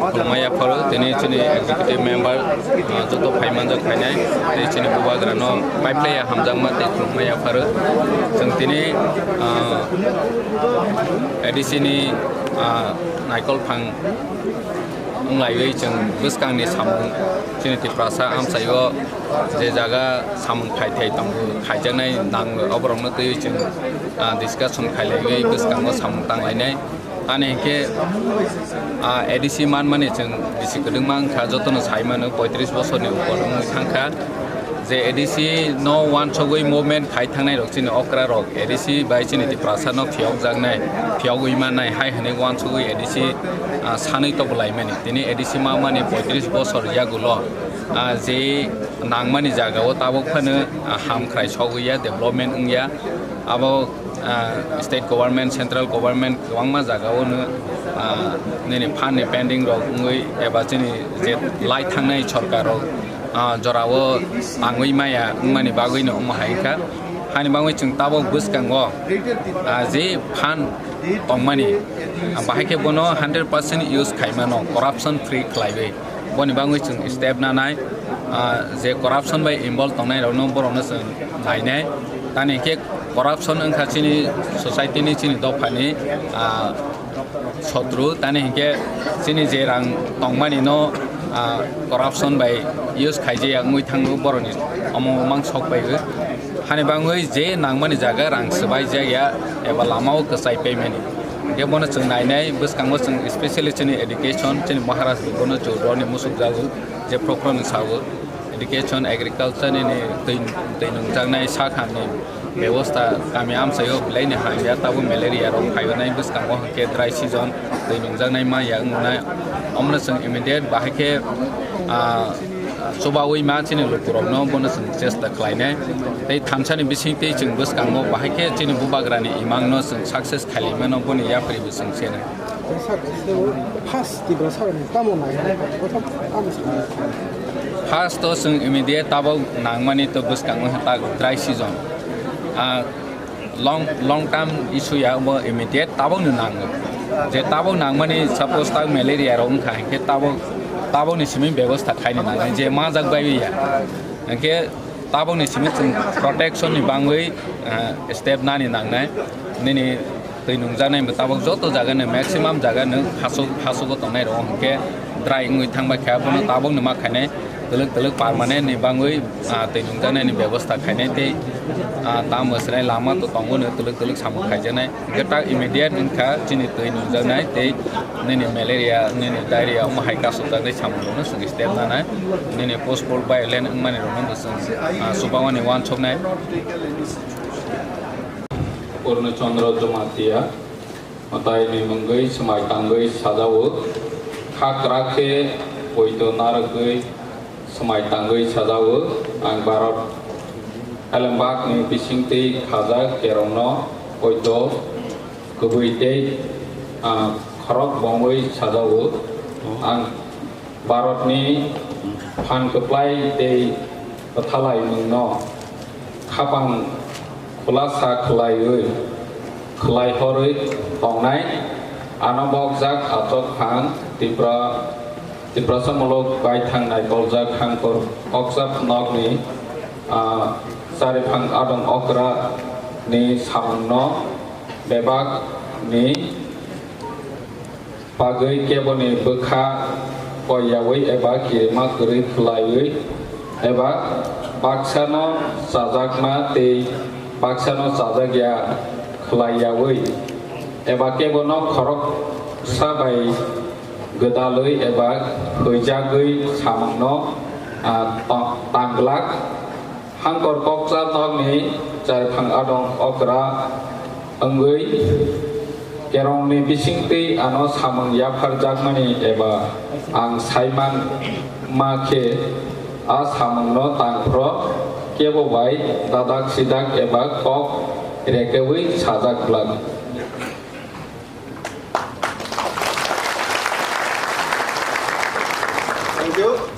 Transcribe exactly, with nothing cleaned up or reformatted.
Khulumaya pharo tini chini executive member, ah, joto phaimanjak phainai, tei chini bubagrano paiplaiya hamjakma tei khulumaya pharo. Chwng tini, ah, A D C ni, ah, naikol phang wnglaiwi chwng bwskangni samung chini Tiprasa amchaio je jaga samung khai thai tongo, khaijaknai nango, oborokno twiwi chwng, ah, discussion khailaiwi bwskango samung tanglainai. Ani hinkhe, ah, A D C manmani chwng bisi kwdwngma wngkha, jotono sai mano, poitris bosorni upor wngwi thangkha. Je A D C no uansugwi movement khai thangnai rok chini okra rok, A D C bai chini Tiprasa no phiyokjaknai, phiyogwi mannai hai hwnwi uansugwi A D C, ah, sanwi tobolaimani. Tini A D C mamani poitris bosor yagulo, ah, je nangmani jagao tabuk phano, ah, hamkhrai sogwi ya, development wngya. Abo, ah, state government, central government kwbangma jagao no, ah, nini fund ni pending rok wngwi eba chini je lai thangnai sorkar rok, ah, jorao tangwi maya wngmani bagwi no omo hai wngkha. Hani bagwi chwng tabuk bwskango, ah, je fund tongmani, ah, bahai khe bono hundred percent use khaimano, corruption free khlaiwi. Boni bagwi chwng step nanai, ah, je corruption bai involve tongnai rokno borokno chwng nainai. Tani hinkhe corruption wngkha chini society ni, chini dophani, ah, sotru. Tani hinkhe chini je rang tongmani no, ah, corruption bai use khaijaya wngwi thango borokni omo mang sok bai o. Hani bagwi je nangmani jaga rang swbai jakya eba lama o kwchai paimani. Hinkhe bono chwng nainai bwskango chwng specially chini education, chini Maharaj bono chwng roni musuk jago je prokhorno sago. Education, agriculture nini twi, twi nungjaknai sak hamni bebosta kami amchaio belai ni hamya, tabuk malaria rok phainai bwskango hinkhe dry season twi nungjaknai maya wngnai. Omono chwng immediate bahai khe, ah, chubawi ma chini lukurokno bono chwng chesta khlainai. Tei thamsani bising tei chwng bwskango bahai khe chini bubagrani imangno chwng success khailaimano boni yapri bo chwng senai. First Tiprasa rokni tamo nai? First o chwng immediate tabuk nangmani to bwskango ta dry season. Ah, long, long term issue ya bo immediate tabuk no nango. Je tabuk nangmani suppose ta malaria rok wngkha hinkhe tabuk, tabuk ni simi bebosta khaini nangnai je majak bai ya. Hinkhe tabuk ni simi chwng protection ni bangwi, ah, step nani nangnai. Nini twi nungjaknai bo tabuk joto jaga no maximum jaga no hasuk, hasugo tongnai rok hinkhe dry wngwi thangbai kha bono tabuk no ma khainai twlwk twlwk permanent ni bangwi, ah, twi nungjaknai ni bebosta khainai tei, ah, tamo swnai lama to tongo no twlwk twlwk samung khaijaknai. Hinkhe tak immediate wngkha chini twi nungjaknai tei nini malaria, nini diarrhea omo hai kasukjaknai samung rokno chwng step nanai. Nini post post violent wngmani rokno bo chwng, ah, chubamani uansuknai. Purno Chandra Jamatia, mwtaini mungwi swmai tangwi sajao, kha kwrak khe poito narwgwi swmai tangwi sajao, ang Bharat elembakni bisingtwi khajak kerongno poito kwbwi tei, ah, khorok bongwi sajao. Ang Bharatni phan kwplai tei kwthalaimungno khapang khulasa khwlaiwi, khwlaihorwi tongnai. Ano bokjak achok phang Tipra, Tiprasa muluk baithang naikoljak hangkor kokjak nokni, ah, chariphang adong okra ni samungno bebak ni bagwi keboni bwkha koiyaui eba kirima kwrwi khwlaiwi eba baksano chajakma tei baksano chajakya khwlaiyaui eba kebono khoroksa bai gwdalwi eba huijagwi samungno, ah, tang-, tanglak. Hangkor koksa nokni chariphang adong okra wngwi kerongni bisingtwi ano samung yapharjakmani eba ang saiman ma khe a samungno tangphro kebo bai dadak sidak eba kok rekeui sajak glak. Thank you.